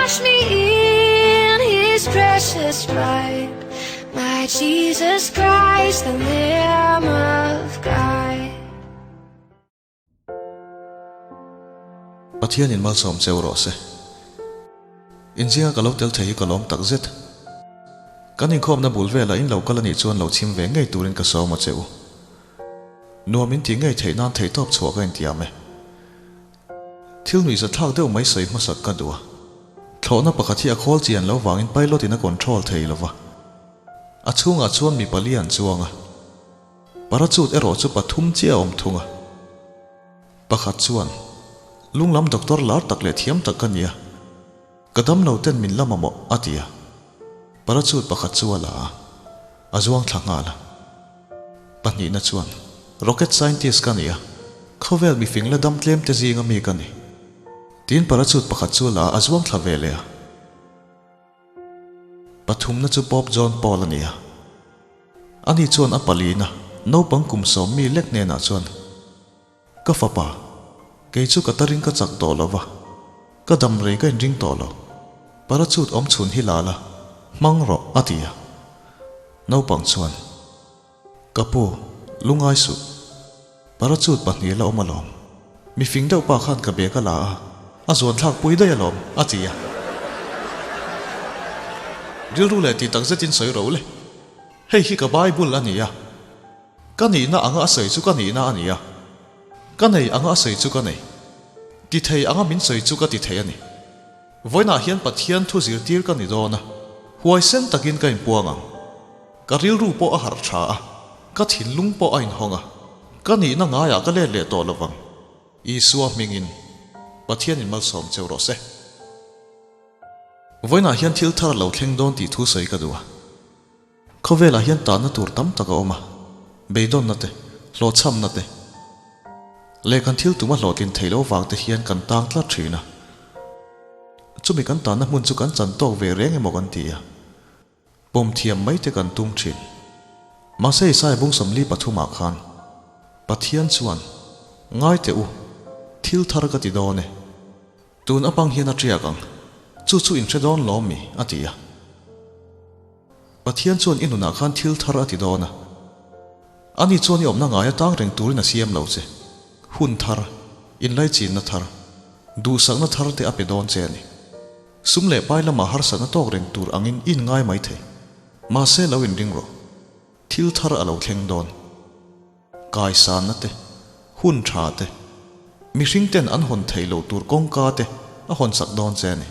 Wash me in his precious blood. My Jesus Christ, the Lamb of God. Pathianin malsawm cheu rawh se. Inzinga ka lo tel thei hi ka lawm tak zet. Kan inkhawmna bul velah in lo kal a nih chuan lo chhim ve ngei turin ka sawm a che u. Nuam in tih ngei theih nan theihtawp chhuah ka intiam e. Thil nuihza thlak deuh mai sawi hmasak ka duh a. Thlawhna pakhat hi a khawl chian lo vangin pilot in a control thei lo va. A chhungah chuan mi pali an chuang a. Parachute erawh chu pathum chiah a awm thung a. Pakhat chuan, Lunglam doctor lar tak leh thiam tak ka ni a. Ka damlo ten min la mamawh, a ti a. Parachute pakhat chu a la a, a zuang thla nghal a. Pahnihna chuan, Rocket scientist ka ni a, khawvel mifing la dam tlem te zinga mi ka ni. Tiin parachute pakhat chu a la a, a zuang thla ve leh a. Pathumna chu Pope John Paul a ni a. Ani chuan a palina naupang kum sawm mi lek hnenah chuan, Ka fapa, kei chu ka tarin ka chak tawh lo va, ka dam rei ka inring tawh lo. Parachute awm chhun hi la la, hmang rawh, a ti a. Naupang chuan, Ka pu, lungai suh. Parachute pahnih la awm alawm. Mi fing deuh pa khan ka bag a la a, a zuan thlak pui daih alawm, a ti a. Rilru leh tih tak zetin sawi ro le. Hei hi ka Bible a ni a. Ka nihna anga a sawi chu ka nihna a ni a, ka nei anga a sawi chu ka nei. Ti thei anga min sawi chu ka ti thei a ni. Vawiinah hian Pathian thu zirtir ka ni dawn a, huaisen takin ka inpuang ang. Ka rilru pawh a harh tha a, ka thinlung pawh a inhawng a, ka nihna ngaiah ka let leh tawh lovang. Isua hmingin Pathianin malsawm cheu rawh se. Vawiinah hian thil thar a lo thleng dawn tih thu sawi ka duh a. Khawvelah hian tahna tur tam tak a awm a, beidawnna te, hlawhchhamna te leh kan thil tuma hlawhtlin theih loh vang te hian kan tang tlat thin a. Chumi kan tahna hmun chu kan chan tawk ve reng emaw kan ti a, pawm thiam mai te kan tum thin. Mahse Isaiah bung 43 ah khan Pathian chuan, Ngai teh u, thil thar ka ti dawn e. Tun apang hian a tiak ang, chu chu in hre dawn lawm mi? a ti a. Pathian chuan i nunah khan thil thar a ti dawn a. Ani chuan i awmna ngai atang reng turin a siam lo che. Hun thar, inlaichinna thar, duhsakna thar te a pe dawn che a ni. Sum leh pai lamah harsatna tawk reng tur angin i inngai mai thei. Mahse lo inring rawh. Thil thar a lo thleng dawn. Kaisanna te, hun tha te, mihring ten an hawn theih loh tur kawngka te a hawn sak dawn che a ni.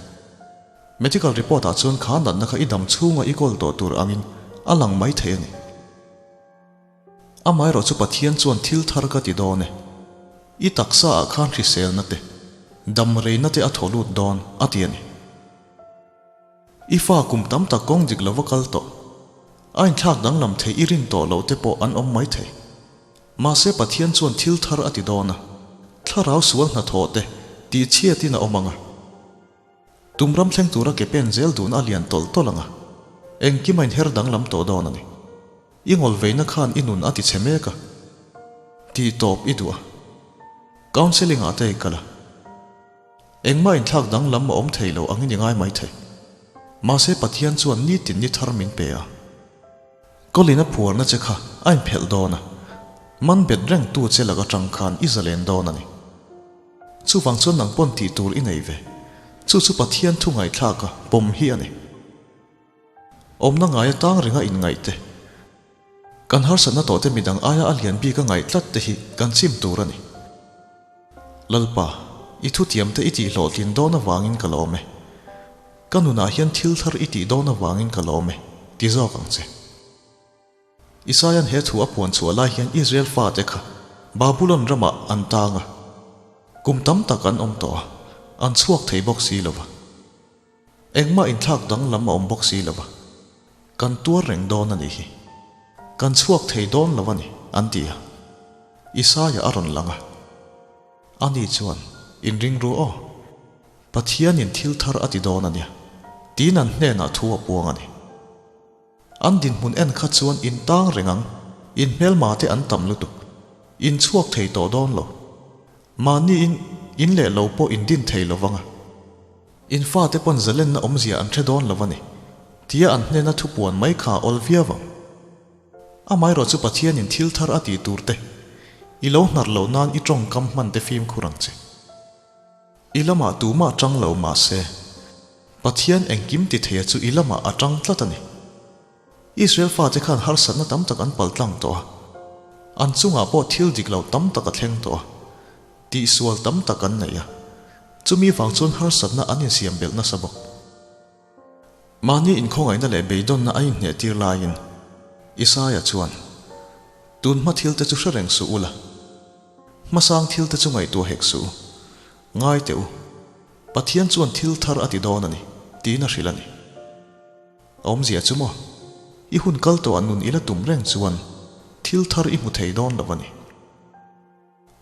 Medical report ah chuan kha natna kha i dam chhunga i kawl tawh tur angin a lang mai thei a ni. Amaherawh chu Pathian chuan thil thar ka ti dawn e. I taksa ah khan hriselna te, dam reina te a thaw lut dawn a ti a ni. I fa kum tam tak kawng dik lova kal tawh. A inthlak danglam thei i rin tawh loh te pawh an awm mai thei. Mahse Pathian chuan thil thar a ti dawn a, thlarau sual hnathawh te tih chhiatin a awm ang a. Tum ram thleng tura ke pen zel duhna a lian tawlh tawlh ang a, engkim a inher danglam tawh dawn a ni. I ngawlveina khan i nun a ti chhe mek a, tih tawp i duh a. Counselling ah te i kal a. Engmah inthlak danglam a awm thei lo angin i ngai mai thei. Mahse Pathian chuan nitin ni thar min pe a. Kawlin a phuarna che kha a inphelh dawn a, man bet reng tu che lak atang khan i zalen dawn a ni. Chuvang chuan nang pawn tih tur i nei ve. Chu chu Pathian thu ngaihthlak a pawm hi a ni. Awmna ngai atang ringa inngaih te, kan harsatna tawh te midang aia a lian bik a ngaih tlat te hi kan chim tur a ni. Lalpa, i thutiam te i tih hlawhtlin dawn avangin ka lawm e. Ka nunah hian thil thar i tih dawn avangin ka lawm e, ti zawk ang che. Isaia'n he thu a puan chhuah lai hian Israel fate kha Babulon ramah an tang a, kum tam tak an awm tawh a, an chhuak thei bawk si lo va. Engmah inthlak danglam a awm bawk si lo va, kan tuar reng dawn a nih hi. Kan chhuak thei dawn lo a ni, an ti a. Isaia a rawn lang a. Ani chuan, Inring ru aw. Pathianin thil thar a ti dawn a nia, tiin an hnenah thu a puang a ni. An dinhmun en kha chuan in tang reng ang, in hmelma te an tam lutuk. In chhuak thei tawh dawn lo. Mahni in in leh lo pawh in din thei lo vang a. In fate pawn zalenna awmzia an hre dawn lo a ni, tia an hnena thupuan mai kha a awl viau ang. Amaherawhchu Pathianin thil thar a tih tur te, i lo hnar loh nan i tawngkam hman te fimkhur ang che. I lamah tumah tang lo mah se, Pathian engkim ti theia chu i lamah a tang tlat a ni. Israel fate khan harsatna tam tak an pal tlang tawh a, an chungah pawh thil dik lo tam tak a thleng tawh a, tihsual tam tak an nei a, chumi vang chuan harsatna an insiam belh nasa bawk. Mahni inkhawngaihna leh beidawnna a inhnehtir laiin Isaia chuan, Tun hma thilte chu hre reng suh ula, hmasang thilte chu ngaihtuah hek suh u, ngai teh u, Pathian chuan thil thar a ti dawn a ni, tiin a hrilh a ni. A awmzia chu maw? I hun kal tawhah nun i la tum reng chuan thil thar i hmu thei dawn lo a ni.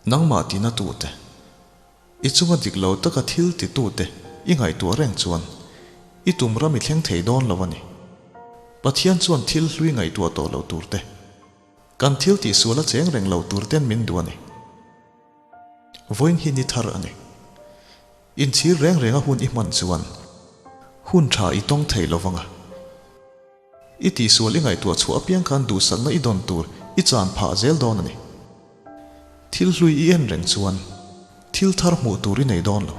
Nangmah tina tute, i chunga dik lo taka thil ti tute i ngaihtuah reng chuan i tum ram i thleng thei dawn lo a ni. Pathian chuan thil hlui ngaihtuah tawh lo turte, kan thil tihsual a cheng reng lo turten min duh a ni. Vawiin hi ni thar a ni. Inchhir reng renga hun i hman chuan hun tha i tawng thei lo vang a. I tihsual i ngaihtuah chhuah apiang khan duhsakna i dawn tur i chan phah zel dawn a ni. Thil hlui i en reng chuan thil thar hmuh tur i nei dawn lo.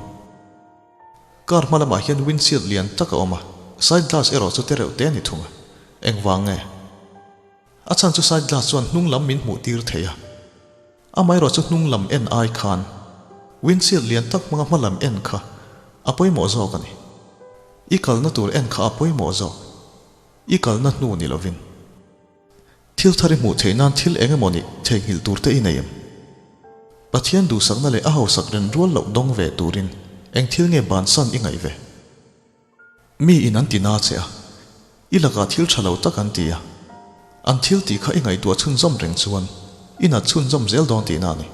Car hma lamah hian windshield lian tak a awm a, side glass erawh chu tereuh te a ni thung a. Engvang nge? A chhan chu side glass chuan hnung lam min hmuh tir thei a. Amaherawh chu hnung lam en ai khan windshield lian tak hmanga hma lam en kha a pawimawh zawk a ni. I kalna tur en kha a pawimawh zawk. I kalna hnu ni lovin. Thil thar i hmuh theih nan thil eng emaw nih theihnghilh tur te i nei em? Pathian duhsakna leh a hausak ren rual loh dawng ve turin eng thil nge bansan i ngaih ve? Mi in an ti na che a, i lakah thil tha lo tak an ti a, an thil tih kha i ngaihtuah chhunzawm reng chuan i nat chhunzawm zel dawn tihna a ni.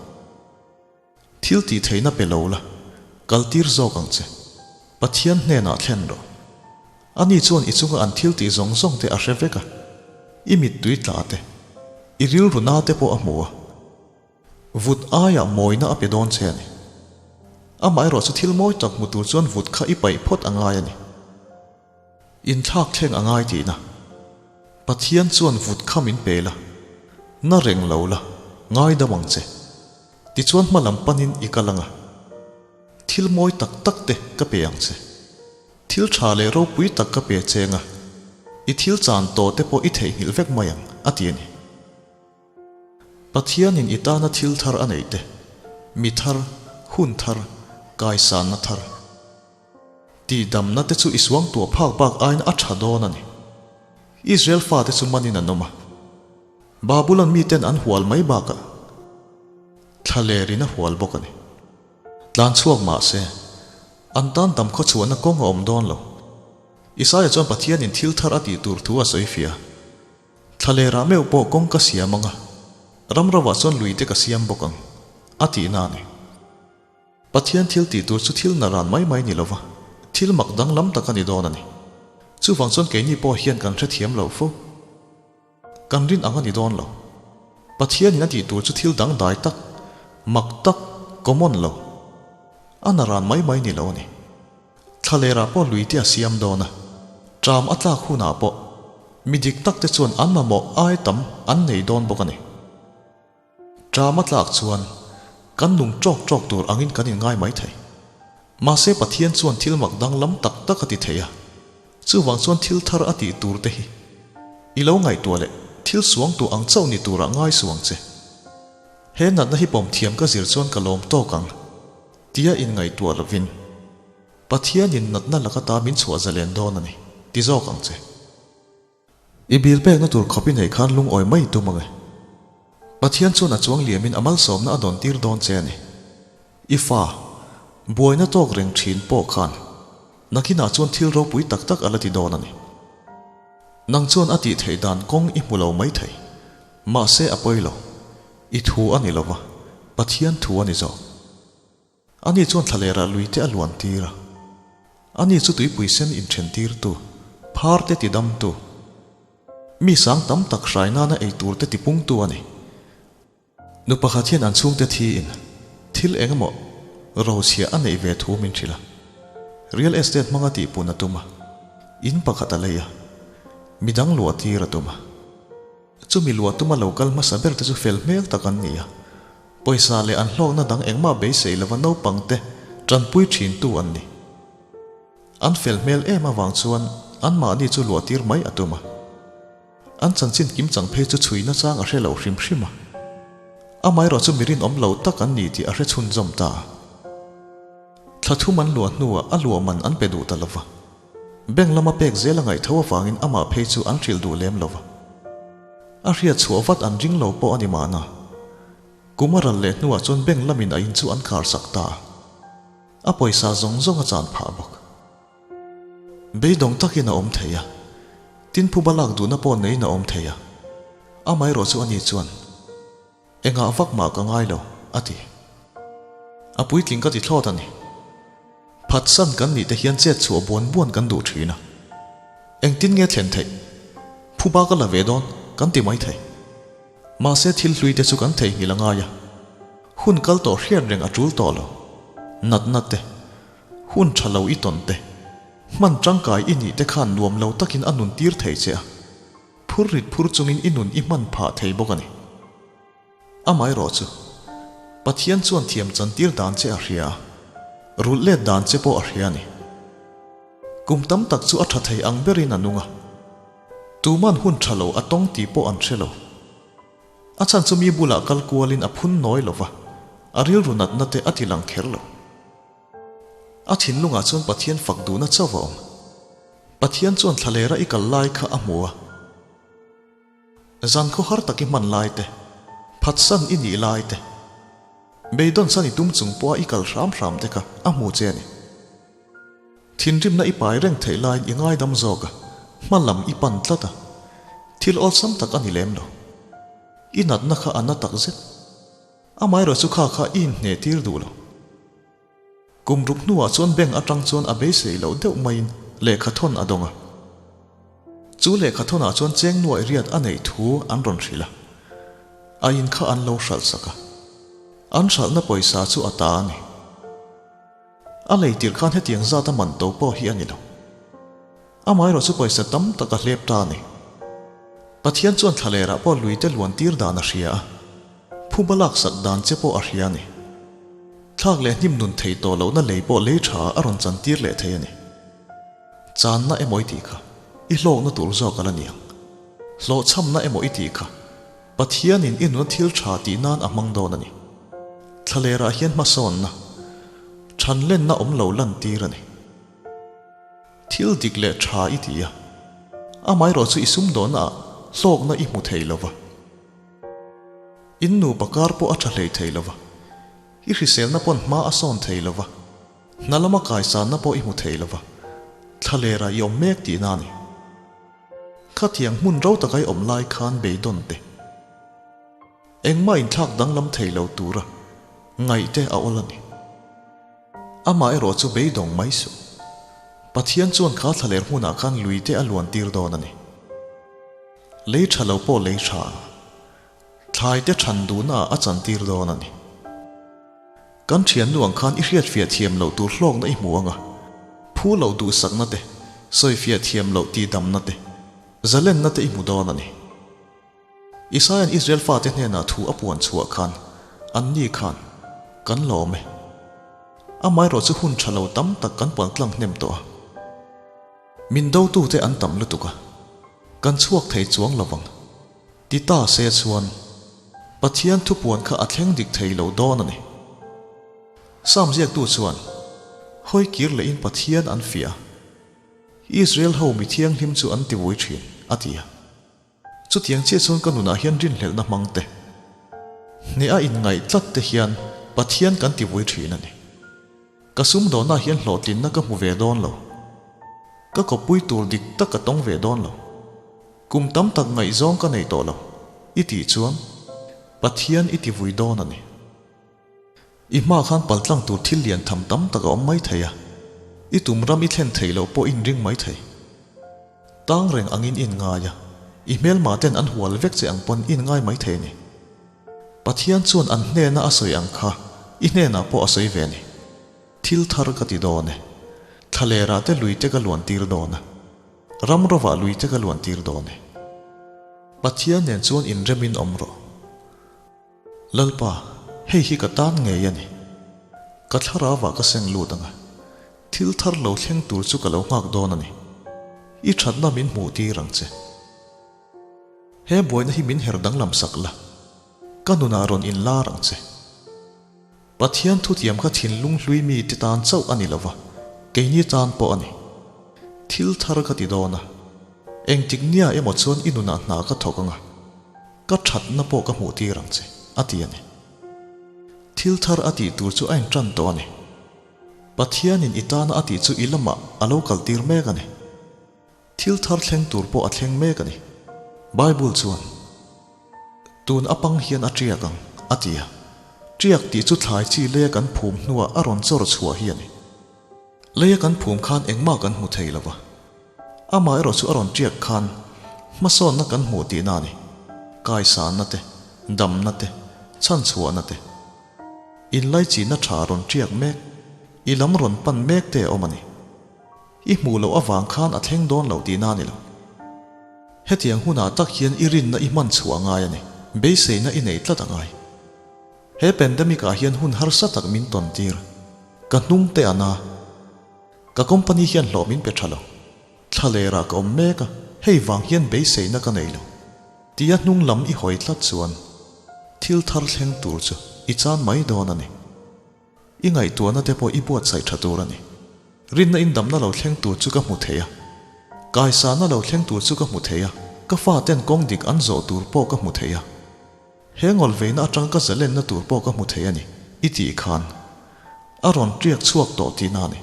Thil tih theihna pe lo la, kal tir zawk ang che. Pathian hnenah thlen rawh. Ani chuan i chunga an thil tih zawng zawng te a hre vek a, i mittui tla te, i rilru na te pawh a hmu a. Vut aiah mawina a pe dawn che a ni. Amaherawh chu thil mawi tak hmu tur chuan vut kha i paih phawt a ngai a ni. Inthlak thleng a ngai tihna. Pathian chuan vut kha min pe la, na reng lo la, ngaidam ang che. Tichuan hma lam panin i kal ang a, thil mawi tak tak te ka pe ang che. Thil tha leh ropui tak ka pe cheng a, i thil chan tawh te pawh i theihnghilh vek mai ang, a ti a ni. Pathianin i tana thil thar a neih te, mi thar, hun thar, kaisanna thar, tihdamna te chu i suangtuah phak bak aiin a tha dawn a ni. Israel fate chu manin an awm a, Babulon miten an hual mai bakah thlalerin a hual bawk a ni. Tlan chhuak mah se, an tan dam khawchhuahna kawng a awm dawn lo. Isaia chuan Pathianin thil thar a tih tur thu a sawi fiah a. Thlalerah meuh pawh kawng ka siam ang a, ram rovah chuan lui te ka siam bawk ang, a tihna a ni. Pathian thil tih tur chu thil na ran mai mai ni lova, thil mak danglam tak a ni dawn a ni. Chuvang chuan keini pawh hian kan hrethiam lo fo. Kan rin ang a ni dawn lo. Pathianin a tih tur chu thil dangdai tak, mak tak, common lo, a na ran mai mai ni lo a ni. Thlalerah pawh lui te a siam dawn a, ṭam a tlak hunah pawh mi dik tak te chuan an mamawh ai tam an nei dawn bawk a ni. Ṭam a tlak chuan kan nung ṭawk ṭawk tur angin kan inngai mai thei. Mahse Pathian chuan thil mak danglam tak tak a ti thei a, chuvang chuan thil thar a tih tur te hi i lo ngaihtuah leh thil suangtu ang chauh ni turah ngai suang che. He natna hi pawm thiam ka zir chuan ka lawm tawk ang. Tia inngaihtuah lovin, Pathianin natna laka ta min chhuah zalen dawn a ni, ti zawk ang che. I bil pekna tur khawp i neih khan lungawi mai tum ang e. Pathian chuan a chuang liamin a malsawmna a dawn tir dawn che a ni. I fa, buaina tawk reng thin pawh khan nakinah chuan thil ropui tak tak a la ti dawn a ni. Nang chuan a tih theih dan kawng i hmu lo mai thei. Mahse a pawi lo. I thu a ni lova, Pathian thu a ni zawk. Ani chuan thlalerah lui te a luan tir a. Ani chu tuipui sen inthen tirtu, phar te tidamtu, mi sang tam tak hrai nana ei tur te tipungtu a ni. Nu pakhat hian an chhungte thiin thil eng emaw rochhia a neih ve thu min hrilh a. Real estate hmanga tihpun a tum a, in pakhat a lei a, midang luah tir a tum a. Chumi luah tuma lo kal hmasa ber te chu fel hmel tak an ni a, pawisa leh an hlawkna dang engmah beisei lova naupang te tanpui thintu an ni. An fel hmel em avang chuan anmahni chu luah tir mai a tum a. An chanchin kim chang phei chu chhui nachang a hre lo hrim hrim a. Amaherawh chu mi rinawm lo tak an ni tih a hre chhunzawm ta a. Thla thum an luah hnuah a luah man an pe duh ta lova. Bank lama pek zel a ngaih tho avangin amah phei chu an hrilh duh lem lova. A hriat chhuah vat an ring lo pawh a ni mahna. Kum a ral leh hnuah chuan bank lamin a in chu an khar sak ta a. A pawisa zawng zawng a chan phah bawk. Beidawng takin a awm thei a, tin phuba lak duhna pawh neiin a awm thei a. Amaherawh chu ani chuan, Engah vak mah ka ngai lo, a ti. A puitling ka ti thlawt a ni. Phatsan kan nih te hian chet chhuah buan buan kan duh thin a. Engtin nge thlen theih? Phuba ka la ve dawn, kan ti mai thei. Mahse thil hlui te chu kan theihnghilh a ngai a. Hun kal tawh hriat reng a tul tawh lo. Natna te, hun tha lo i tawn te, hman tangkai i nih te khan nuam lo takin a nun tir thei che a. Phur rit phur chungin i nun i hman phah thei bawk a ni. Amaherawh chu, Pathian chuan thiam chantir dan che a hria a, rulh let dan che pawh a hria a ni. Kum tam tak chu a tha thei ang berin a nung a, tuman hun tha lo a tawng tih pawh an hre lo. A chhan chu mi bulah kal kualin a phun nawi lo va, a rilru natna te a ti lang kher lo. A thinlungah chuan Pathian fak duhna chauh a awm. Pathian chuan thlalera i kal lai kha a hmu a. Zan khawhar tak i hman lai te, phatsan i nih lai te, beidawnsan i tum chung pawha i kal hram hram te kha a hmu che a ni. Thinrimna i pai reng theih laiin i ngaidam zawk a, hma lam i pan tlat a. Thil awlsam tak a ni lem lo. I natna kha a na tak zet. Amaherawh chu kha kha i inhneh tir duh lo. Kum ruk hnuah chuan bank atang chuan a beisei loh deuh maiin lehkha thawn a dawng a. Chu lehkha thawnah chuan cheng nuaih riat a neih thu an rawn hrilh a. A in kha an lo hralh sak a. An hralhna pawisa chu a ta a ni. A lei tir khan hetiang zat a man to pawh hi a ni lo. Amaherawh chu pawisa tam tak a hlep ta a ni. Pathian chuan thlalerah pawh luite luan tir dan a hria a, phuba laksak dan che pawh a hria a ni. Thlak leh hnim nun thei tawh lohna lei pawh lei tha a rawn chan tir leh thei a ni. Channa emaw i tih kha i hlawkna tur zawk a la ni ang. Hlawhchhamna emaw i tih kha Pathianin i nuna thil tha tih nan a hmang dawn a ni. Thlalerah hian hmasawnna, thanlenna awm lo lantir a ni. Thil dik leh tha i ti a, amaherawh chu i sumdawhnaah hlawkna i hmu thei lo va. In nupa kar pawh a tha hlei thei lo va, i hriselna pawn hma a sawn thei lo va, hna lama kaisanna pawh i hmu thei lo va, thlalerah i awm mek tihna a ni. Khatiang hmun ro taka i awm lai khan beidawn te. Engmah inthlak danglam thei lo tura ngaih te a awl a ni. Amah erawh chu beidawng mai suh. Pathian chuan kha thlaler hmunah khan lui te a luan tir dawn a ni. Lei tha lo pawh lei tha a, thlai te than duhnaah a chan tir dawn a ni. Kan thiannu ang khan i hriatfiah thiam loh tur hlawkna i hmu ang a, phu loh duhsakna te, sawifiah thiam loh tihdamna te, zalenna te i hmu dawn a ni. Isaia'n Israel fate hnenah thu a puan chhuah khan, Anni khan, Kan lawm e. Amaherawh chu hun tha lo tam tak kan puan tlang hnem tawh a. Min dotute an tam lutuk a, kan chhuak thei chuang lo vang. Ti ta se chuan, Pathian thupuan kha a thleng dik thei lo dawn a ni. Sam ziaktu chuan, Hawi kir lehin Pathian an fiah a, Israel ho mi thianghlim chu an tivui thin, a ti a. Chutiang chiah chuan ka nunah hian rinhlelhna hmang te, hneh a inngaih tlat te hian Pathian kan ti vui thin a ni. Ka sumdawnah hian hlawhtlinna ka hmu ve dawn lo. Ka kawppui tur dik tak ka tawng ve dawn lo. Kum tam tak ngaihzawng ka nei tawh lo, i tih chuan Pathian i ti vui dawn a ni. I hma khan paltlang tur thil lian tham tam tak a awm mai thei a, i tum ram i thlen theih loh pawh in ring mai thei. Tang reng angin in ngai a, i hmelma ten an hual vek che ang pawn in ngai mai thei a ni. Pathian chuan an hnena a sawi ang kha i hnenah pawh a sawi ve a ni. Thil thar ka ti dawn e. Thlalera te lui te ka luan tir dawn a, ram rovah lui te ka luan tir dawn e. Pathian nen chuan inremin awm rawh. Lalpa, hei hi ka tan ngei a ni. Ka thlarauah ka seng lut ang a, thil thar lo thleng tur chu ka lo nghak dawn a ni. I thatna min hmuh tir ang che. He buaina hi min her danglam sak la, ka nunah rawn inlar ang che. Pathian thutiam kha thinlung hlui mi te tan chauh a ni lova, keini tan pawh a ni. Thil thar ka ti dawn a, engtik nia emaw chuan i nunah hna ka thawk ang a, ka thatna pawh ka hmuh tir ang che, a ti a ni. Thil thar a tih tur chu a intan tawh a ni. Pathianin i tana a tih chu i lamah a lo kal tir mek a ni. Thil thar thleng tur pawh a thleng mek a ni. Bible chuan, Tun apang hian a tiak ang, a ti a. Tiak tih chu thlai chi leia kan phum hnuah a rawn chawr chhuah hi a ni. Leia kan phum khan engmah kan hmu thei lo va. Amaherawh chu a rawn tiak khan hmasawnna kan hmuh tihna a ni. Kaisanna te, damna te, chhanchhuahna te. Inlaichihna tha rawn tiak mek, i lam rawn pan mek te a awm a ni. I hmuh loh avang khan a thleng dawn lo tihna a ni lo. Hetiang hunah tak hian i rinna i hman chhuah a ngai a ni. Beiseina i neih tlat a ngai. He pandemic ah hian hun harsa tak min tawn tir. Ka hnung te a na. Ka company hian hlawh min pe tha lo. Thla lerah ka awm mek a, hei vang hian beiseina ka nei lo. Tia hnung lam i hawi tlat chuan thil thar thleng tur chu i chan mai dawn a ni. I ngaihtuahna te pawh i buatsaih tha tur a ni. Rinna in damna lo thleng tur chu ka hmu thei a. Kaisana lo thleng tur chu ka hmu thei a. Ka fa ten kawng dik an zawh tur pawh ka hmu thei a. He ngawlveina atang ka zalenna tur pawh ka hmu thei a ni, i tih khan a rawn tiak chhuak tawh tihna a ni.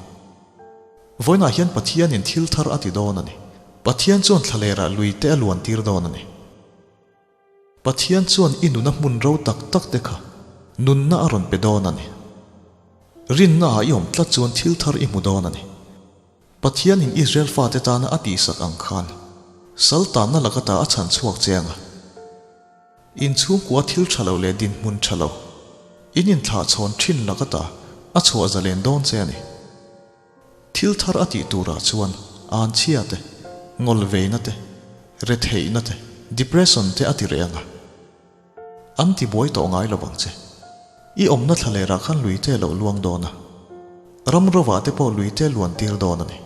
Vawiinah hian Pathianin thil thar a ti dawn a ni. Pathian chuan thlalerah lui te a luan tir dawn a ni. Pathian chuan i nuna hmun ro tak tak te kha nunna a rawn pe dawn a ni. Rinna ah i awm tlat chuan thil thar i hmu dawn a ni. Pathianin Israel fate tana a tihsak ang khan sal tanna laka ta a chhan chhuak che ang a. Inchhungkua thil tha lo leh dinhmun tha lo in inthlahchhawn thin laka ta a chhuah zalen dawn che a ni. Thil thar a tih turah chuan anchhia te, ngawlveina te, retheihna te, depression te a ti reh ang a. An ti buai tawh ngai lo vang che. I awmna thlalerah khan lui te lo luang dawn a. Ram rovah te pawh lui te luan tir dawn a ni.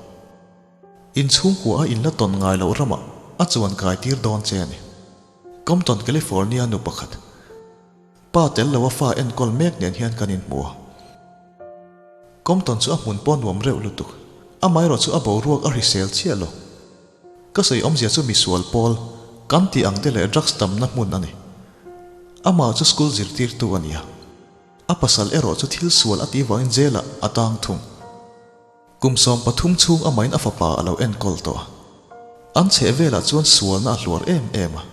Inchhungkua a inla tawn ngai loh ramah a chuan kai tir dawn che a ni. Compton, California nu pakhat. Pa tel lo a fa enkawl mek nen hian kan inhmu a. Compton chu a hmun pawh nuam reuh lutuk. Amaherawh chu a boruak a hrisel chiah lo. Ka sawi awmzia chu misual pawl kan tih ang te leh drugs tamna hmun a ni. Amah chu school zirtirtu a ni a. A pasal erawh chu thil sual a tih vangin jail ah a tang thung. Kum 13 chhung amahin a fapa a lo enkawl tawh a. An chheh velah chuan sualna a hluar em em a.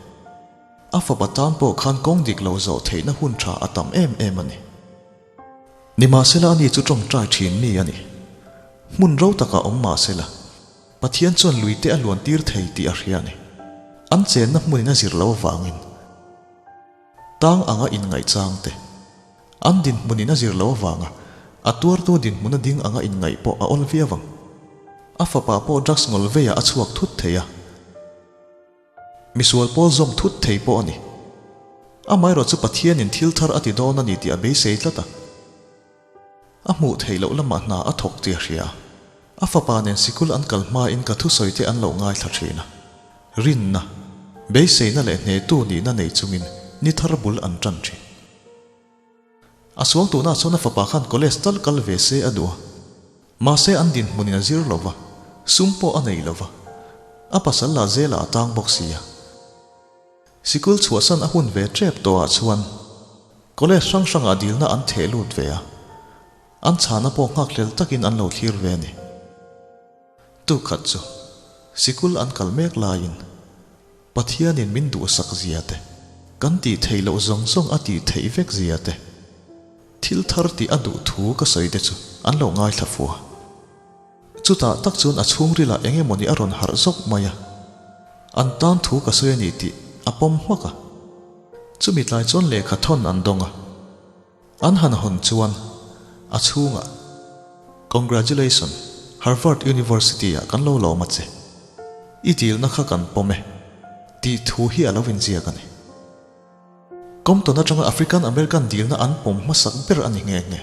A fapa tan pawh khan kawng dik lo zawh theihna hun tha a tam em em a ni. Nimahsela ani chu tawngtai thin mi a ni. Hmun ro takah awm mahsela, Pathian chuan lui te a luan tir thei tih a hria a ni. An chenna hmunin a zir lo avangin tang anga inngaihchang te, an dinhmunin a zir lo avanga a tuartu dinhmuna ding anga inngaih pawh a awl viau ang. A fapa pawh drugs ngawl veiah a chhuak thut thei a. Misual pawl zawm thut thei pawh a ni. Amaherawh chu Pathianin thil thar a ti dawn a ni tih a beisei tlat a. A hmuh theih loh lamah hna a thawk tih a hria a. A fapa nen sikul an kal hmain ka thusawi te an lo ngaithla thin a. Rinna, beiseina leh hnehtu nihna nei chungin ni thar bul an tan thin. A suang tunah chuan a fapa khan college tal kal ve se a duh a. Mahse an dinhmunin a zir lo va, sum pawh a nei lo va. A pasal lah zelah a tang bawk si a. Sikul chhuahsan a hun ve tep tawhah chuan college hrang hrangah dilna an theh lut ve a. An chhana pawh nghakhlel takin an lo thlir ve a ni. Tukhat chu sikul an kal mek laiin Pathianin min duhsak zia te, kan tih theih loh zawng zawng a tih theih vek zia te, thil thar tih a duh thu ka sawi te chu an lo ngaithla fua. Chutah tak chuan a chhungrilah eng emawni a rawn harh zawk mai a, an tan thu ka sawi a ni tih a pawm hmak a. Chumi tlai chuan lehkha thawn an dawng a. An han hawn chuan a chhungah, Congratulation! Harvard University ah kan lo lawm a che. I dilna kha kan pawm e, tih thu hi a lo inziak a ni. Compton atanga African American dilna an pawm hmasak ber a ni nghe nghe.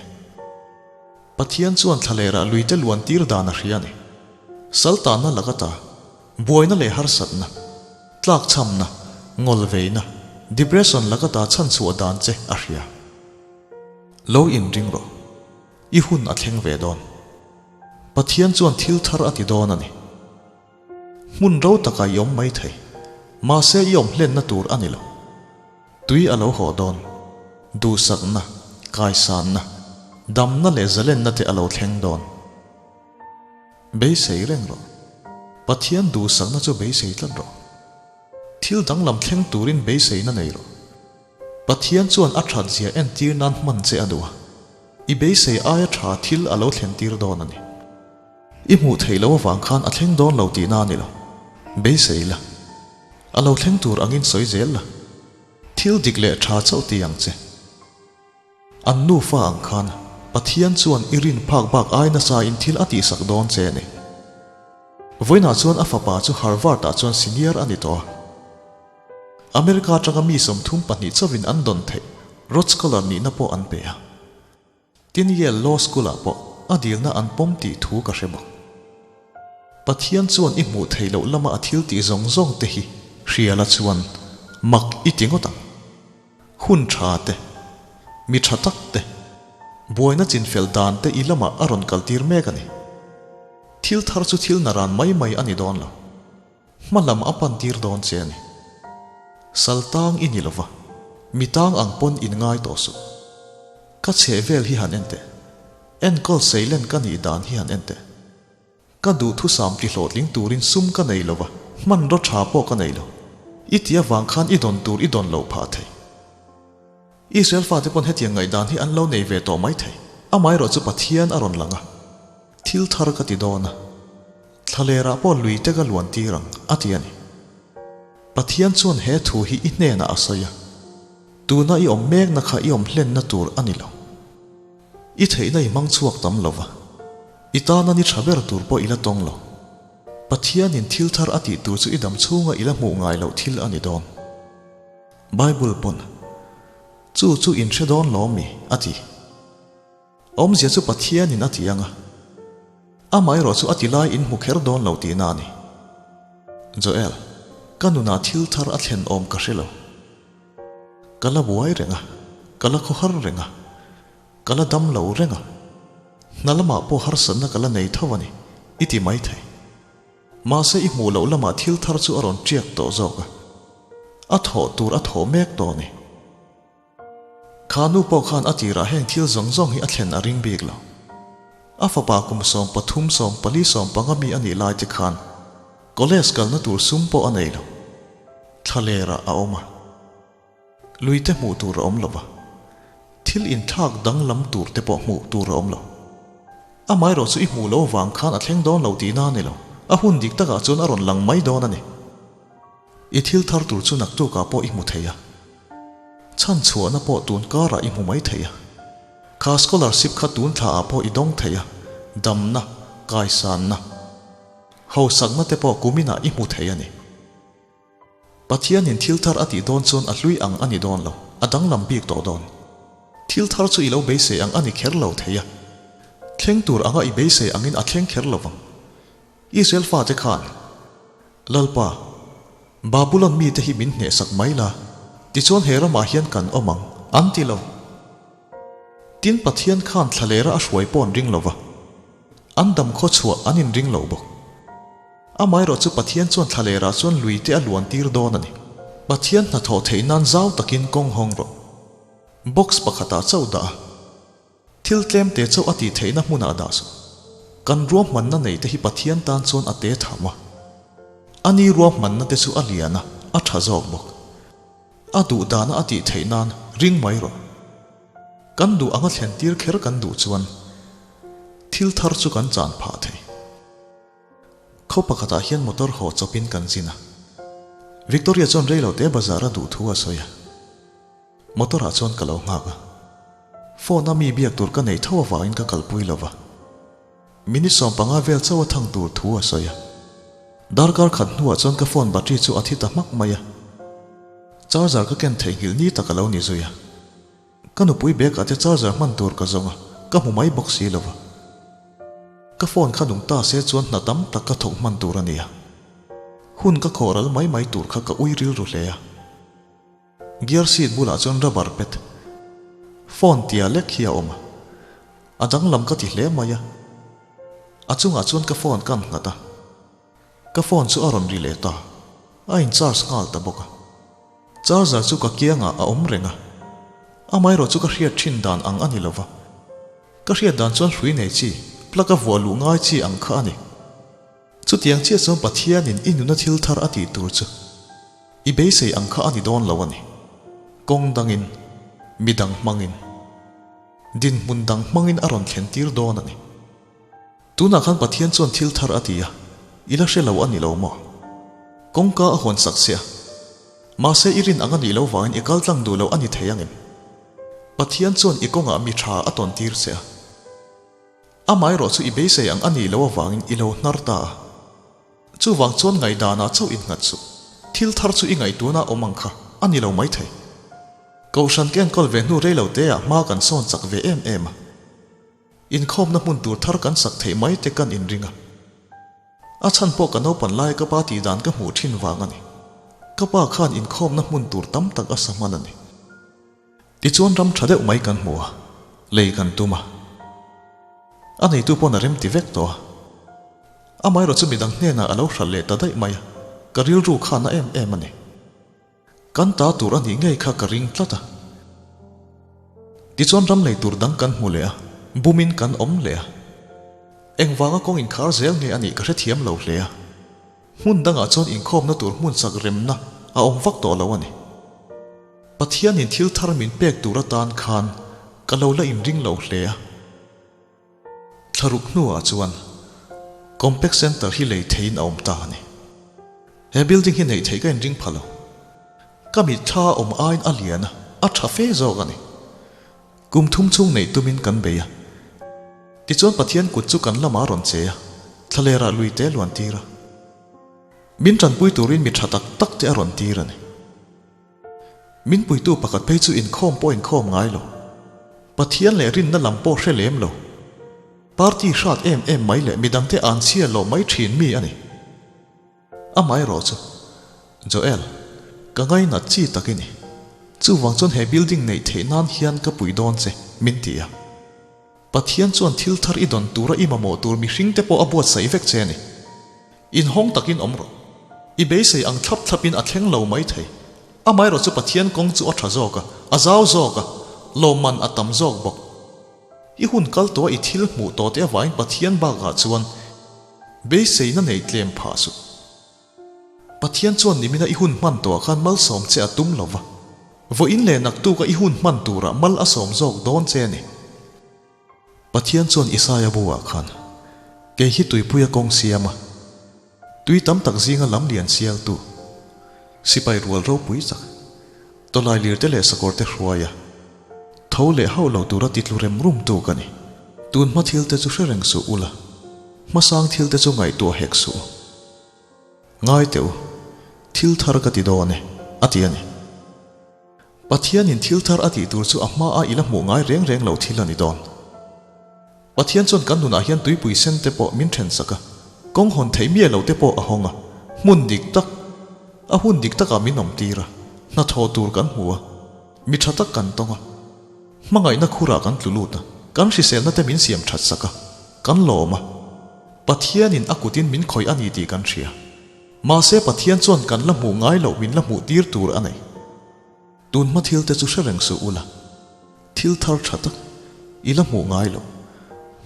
Pathian chuan thlalerah luite luan tir dan a hria a ni. Saltanna lakata buaina leh harsatna, tlakchhamna, ngawlveina, depression lakata chhanchhuah dan che a hria. Lo inring rawh. I hun a thleng ve dawn. Pathian chuan thil thar a ti dawn a ni. Hmun ro takah i awm mai thei. Mahse i awm hlenna tur a ni lo. Tui a lo haw dawn. Duhsakna, kaisanna, damna leh zalenna te a lo thleng dawn. Beisei reng rawh. Pathian duhsakna chu beisei tlat rawh. Thil danglam thleng turin beiseina nei rawh. Pathian chuan a that zia entir nan hman che a duh a, i beisei aia tha thil a lo thlen tir dawn a ni. I hmuh theih loh avang khan a thleng dawn lo tihna a ni lo. Beisei la. A lo thleng tur angin sawi zel la. Thil dik leh tha chauh ti ang che. An nufa ang khan Pathian chuan i rin phak bak ai nasa in thil a tihsak dawn che a ni. Vawiinah chuan a fapa chu Harvard-ah chuan senior a ni tawh a. America atanga mi 32 chauhin an dawn theih Rhodes Scholar nihna pawh an pe a. Tin Yale Law School-ah pawh a dilna an pawm tih thu ka hre bawk. Pathian chuan i hmuh theih loh lama a thil tih zawng zawng te hi hria la chuan mak i ti ngawt ang. Hun tha te, mi tha tak te, buaina chinfel dan te i lamah a rawn kaltir mek a ni. Thil thar chu thil naran mai mai a ni dawn lo. Hma lam a pan tir dawn che a ni. Sal tang i ni lova, mi tang ang pawn in ngai tawh suh. Ka chheh vel hi han en teh. Enkawl seilen ka nih dan hi han en teh. Ka duhthusam ti hlawhtling turin sum ka nei lova, hmanraw tha pawh ka nei lo. I ti avang khan i dawn tur i dawn loh phah thei. Israel fate pawn hetiang ngaihdan hi an lo nei ve tawh mai thei. Amaherawhchu Pathian a rawn lang a, thil thar ka ti dawn a. Thlalerah pawh lui te ka luan tir ang, a ti a ni. Pathian chuan he thu hi i hnenah a sawi a, tuna i awm mekna kha i awm hlenna tur a ni lo. I theihna i hmang chhuak tam lo va, i tana ni tha ber tur pawh i la tawng lo. Pathianin thil thar a tih tur chu i dam chhunga i la hmuh ngai loh thil a ni dawn. Bible pawn, Chu chu in hre dawn lo mi? a ti. Awmzia chu Pathianin a ti ang a, amaherawh chu a ti lai in hmu kher dawn lo tihna a ni. Joel, ka nunah thil thar a thlen awm ka hre lo. Ka la buai reng a, ka la khawhar reng a, ka la dam lo reng a, hna lamah pawh harsatna ka la nei tho a ni, i ti mai thei. Mahse i hmuh loh lamah thil thar chu a rawn tiak tawh zawk a, a thawh tur a thawh mek tawh a ni. Kha nu pawh khan a tirah heng thil zawng zawng hi a thlen a ring bik lo. A fapa kum 13, 14, 15 mi a nih lai te khan college kalna tur sum pawh a nei lo. Thlalerah a awm a. Lui te hmuh tur a awm lo va. Thil inthlak danglam tur te pawh hmuh tur a awm lo. Amaherawh chu i hmuh loh avang khan a thleng dawn lo tihna a ni lo. A hun dik takah chuan a rawn lang mai dawn a ni. I thil thar tur chu naktukah pawh i hmu thei a, chhan chhuahna pawh tun karah i hmu mai thei a, kha scholarship kha tun thlaah pawh i dawng thei a, damna, kaisanna, hausakna te pawh kuminah i hmu thei a ni. Pathianin thil thar a tih dawn chuan a hlui ang a ni dawn lo, a danglam bik tawh dawn. Thil thar chu i lo beisei ang a ni kher lo thei a, thleng tur anga i beisei angin a thleng kher lo vang. Israel fate khan, Lalpa, Babulon mite hi min hnehsak mai la, tichuan he ramah hian kan awm ang, an ti lo. Tin, Pathian khan thlalera a hruai pawh an ring lo va, an dam khaw chhuah an inring lo bawk. Amaherawh chu Pathian chuan thlalerah chuan lui te a luan tir dawn a ni. Pathian hnathawh theih nan zau takin kawng hawng rawh. Box pakhatah chauh dah a. Thil tlem te chauh a tih theihna hmunah dah suh. Kan ruahmanna nei te hi Pathian tan chuan a te tham a. Ani ruahmanna te chu a lian a, a tha zawk bawk. A duh dana a tih theih nan ring mai rawh. Kan duh anga thlen tir kher kan duh chuan thil thar chu kan chan phah thei. Khaw pakhatah hian motor haw chawpin kan zin a. Victoria chuan rei lo te bazar a duh thu a sawi a. Motor ah chuan ka lo nghak a, phone a mi biak tur ka neih tho avangin ka kalpui lo va. Minute 15 vel chauh a thang tur thu a sawi a. Darkar khat hnuah chuan ka phone battery chu a thi ta hmak mai a. Charger ka ken theihnghilh ni tak a lo ni zui a. Ka nupui bag ah te charger hman tur ka zawng a, ka hmu mai bawk si lova. Ka phone kha nung ta se chuan hna tam tak ka thawk hman tur a nia. Hun ka khawh ral mai mai tur kha ka ui rilru hle a. Gear seat bulah chuan rubber pet, phone tia lek hi a awm a. A danglam ka ti hle mai a. A chungah chuan ka phone ka nghat a. Ka phone chu a rawn ri leh ta. A in charge nghal ta bawk a. Charger chu ka kiangah a awm reng a. Amaherawh chu ka hriat thin dan ang a ni lo va. Ka hriat dan chuan hrui nei chi, plug a vuah luh ngai chi ang kha a ni. Chutiang chiah chuan Pathianin i nuna thil thar a tih tur chu i beisei ang kha a ni dawn lo a ni. Kawng dangin, midang hmangin, dinhmun dang hmangin a rawn thlen tir dawn a ni. Tunah khan Pathian chuan thil thar a ti a, i la hre lo a ni lo maw? Kawngka a hawn sak che a, mahse i rin ang a nih lo vangin i kal tlang duh lo a ni thei angem? Pathian chuan i kawngah mi tha a tawn tir che a, amaherawh chu i beisei ang a nih lo avangin i lo hnar ta a. Chuvang chuan ngaihdanah chauh innghat suh. Thil thar chu i ngaihtuahna awm ang kha a ni lo maithei. Kohhran ka enkawl ve hnu rei lo teah hma kan sawn chak ve em em a. Inkhawmna hmun tur thar kan sak theih mai te kan inring a. A chhan pawh ka naupan laia ka pa tih dan ka hmuh thin vang a ni. Ka pa khan inkhawmna hmun tur tam tak a sa hman a ni. Tichuan ram tha deuh mai kan hmu a, lei kan tum a. A neitu pawn a rem ti vek tawh a. Amaherawh chu midang hnenah a lo hralh leh ta daih mai a, ka rilru khan a em em a ni. Kan ta tur a nih ngei kha ka ring tlat a. Tichuan ram lei tur dang kan hmu leh a, bumin kan awm leh a. Engvanga kawng inkhar zel nge a nih ka hrethiam lo hle a. Hmun dangah chuan inkhawmna tur hmun sak remna a awm vak tawh lo a ni. Pathianin thil thar min pek tur atan khan ka lo la inring lo hle a. Thlaruk hnuah chuan Compact Centre hi lei theiin a awm ta a ni. He building hi neih theih ka inring pha lo. Ka mitthla a awm aiin a lian a, a tha fe zawk a ni. Kum thum chhung neih tumin kan bei a. Tichuan Pathian kut chu kan lamah a rawn che a, thlalerah lui te luan tir a. Min tanpui turin mi tha tak tak te a rawn tir a ni. Min puitu pakhat phei chu inkhawm pawh inkhawm ngai lo. Pathian leh rinna lam pawh hre lem lo. Party hrat em em mai leh midangte an chhia loh mai thin mi a ni. Amaherawh chu, Joel, ka ngainat chi tak i ni. Chuvang chuan he building neih theih nan hian ka pui dawn che, min ti a. Pathian chuan thil thar i dawn tura i mamawh tur mihringte pawh a buatsaih vek che a ni. Inhawng takin awm rawh. I beisei ang thlap thlapin a thleng lo mai thei. Amaherawh chu Pathian kawng chu a tha zawk a, a zau zawk a, lawmman a tam zawk bawk. I hun kal tawha i thil hmuh tawh te avangin Pathian bakah chuan beiseina nei tlem phah suh. Pathian chuan nimina i hun hman tawhah khan malsawm che a tum lo va, vawiin leh naktuka i hun hman turah mal a sawm zawk dawn che a ni. Pathian chuan Isaia buah khan, Kei hi tuipuia kawng siam a, tui tam tak zinga lam lian sialtu, sipai rual ropui chak, tawlai lirte leh sakawrte hruaia, tho leh hauh lo tura titlu rem rumtu ka ni. Tun hma thilte chu hre reng suh ula, hmasang thilte chu ngaihtuah hek suh u. Ngai teh u, thil thar ka ti dawn e, a ti a ni. Pathianin thil thar a tih tur chu a hma a i la hmuh ngai reng reng lo thil a ni dawn. Pathian chuan kan nunah hian tuipui sen te pawh min then sak a, kawng hawn theih miah lo te pawh a hawng a, hmun dik tak, a hun dik takah min awm tir a, hnathawh tur kan hmu a, mi tha tak kan tawng a, hmangaihna khurah kan tlu lut a, kan hriselna te min siam that sak a, kan lawm a. Pathianin a kutin min khawih a ni tih kan hria. Mahse Pathian chuan kan la hmuh ngai loh min la hmuh tir tur a nei. Tun hma thil te chu hre reng suh ula, thil thar tha tak i la hmuh ngai loh.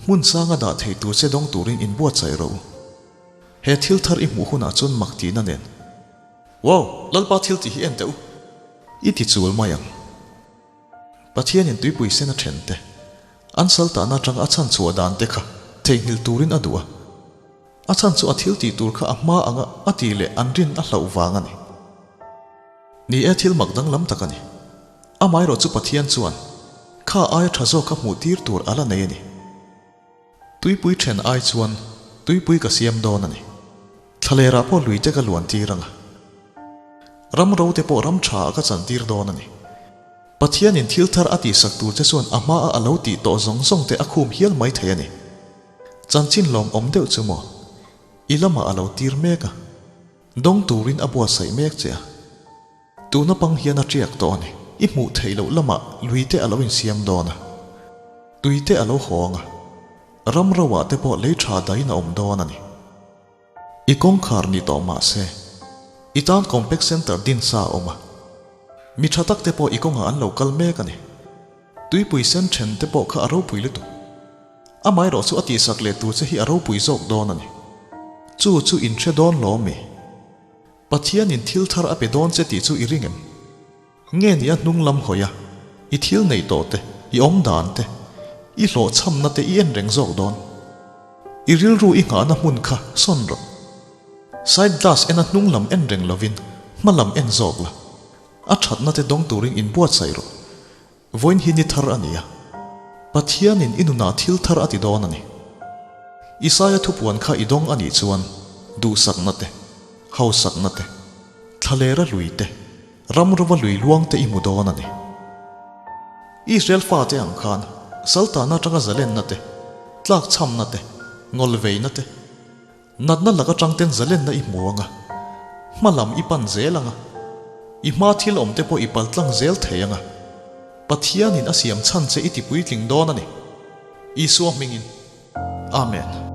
Hmun sanga dah thei tur che dawng turin inbuatsaih rawh u. He thil thar i hmuh hunah chuan mak tihna nen, Wow! Lalpa thil tih hi en teh u! I ti chul mai ang. Pathianin tuipui sen a then te, an saltahna atanga a chhan chhuah dan te kha theihnghilh turin a duh a. A chhan chu a thil tih tur kha a hma anga a tih leh an rin a hlauh vang a ni. Ni e, thil mak danglam tak a ni. Amaherawh chu Pathian chuan kha aia tha zawk kha hmuh tir tur a la nei a ni. Tuipui then ai chuan tuipui ka siam dawn a ni. Thlalerah pawh lui te ka luan tir ang a. Ram ro te pawh ram tha ah ka chan tir dawn a ni. Pathianin thil thar a tihsak tur che chuan a hmaa a lo tih tawh zawng zawng te a khum hial mai thei a ni. Chanchin lawmawm deuh chu maw? I lamah a lo tir mek a. Dawng turin a buatsaih mek che a. Tuna pang hian a tiak tawh a ni. I hmuh theih loh lamah lui te a lo insiam dawn a. Tui te a lo haw ang a. Ram roah te pawh lei tha dahin a awm dawn a ni. I kawngkhar ni tawh mah se, i tan Compact Centre din sa a awm a. Mi tha tak te pawh i kawngah an lo kal mek a ni. Tuipui sen then te pawh kha a ropui lutuk. Amaherawh chu a tihsak leh tur che hi a ropui zawk dawn a ni. Chu chu in hre dawn lo mi? Pathianin thil thar a pe dawn che tih chu i ring em? Nge ni a hnung lam hawi a, i thil neih tawh te, i awm dan te, i hlawhchhamna te i en reng zawk dawn? I rilru i nghahna hmun kha sawn rawh. Side glass en a hnung lam en reng lovin hma lam en zawk la, a thatna te dawng turin inbuatsaih rawh. Vawiin hi ni thar a ni a, Pathianin i nunah thil thar a ti dawn a ni. Isaia thupuan kha i dawng a nih chuan duhsakna te, hausakna te, thlalera lui te, ram rova lui luang te i hmu dawn a ni. Israel fate ang khan Saltana atanga zalenna te, tlakchhamna te, ngawlveina te, Natna lak atang ten zalenna i hmu ang a, hma lam i pan zel ang a, i hma thil awm te pawh i pal tlang zel thei ang a, Pathianin a siam chhan che i ti puitling dawn a ni. Isua hmingin. Amen.